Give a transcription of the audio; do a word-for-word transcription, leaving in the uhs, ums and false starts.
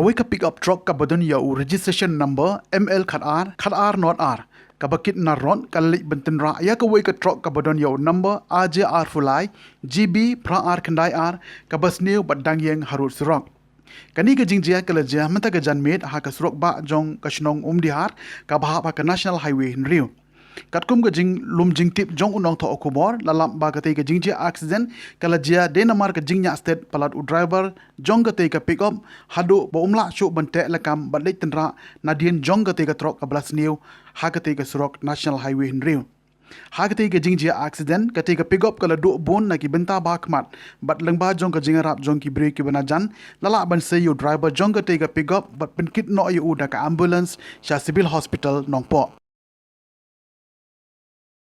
Kawei ka pickup truck kaba don ïa u registration number M L khatar khatar not ar, kaba kit na rot, ka la leit ban tynrah ïa kawei ka truck kaba don ïa u number A J R four lai G B phra ar khyndai ar, kaba sniew bad dang ïeng harud surok. Kane ka jingjia ka la jia mynta ka janmiet ha ka surok bah jong ka shnong Umdihar, kaba hap ha ka National Highway hynriew. Katkum ka jinglum jingtip jong u nongthoh khubor, la lap ba katei ka jingjia accident ka la jia dei namar ka jingñiah stet palat u driver jong katei ka pickup, haduh ba um lah shuh ban teh lakam bad leit tynrah nadien jong katei ka truck kaba la sniew ha katei ka surok National Highway hynriew. Ha katei ka jingjia accident, katei ka pickup ka la duh bun na ki bynta ba khmat, bad lyngba jong ka jingïarap jong ki briew kiba najan, la lah ban sei ïa u driver jong katei ka pickup bad pynkit noh ïa u da ka ambulance sha Civil Hospital Nongpoh.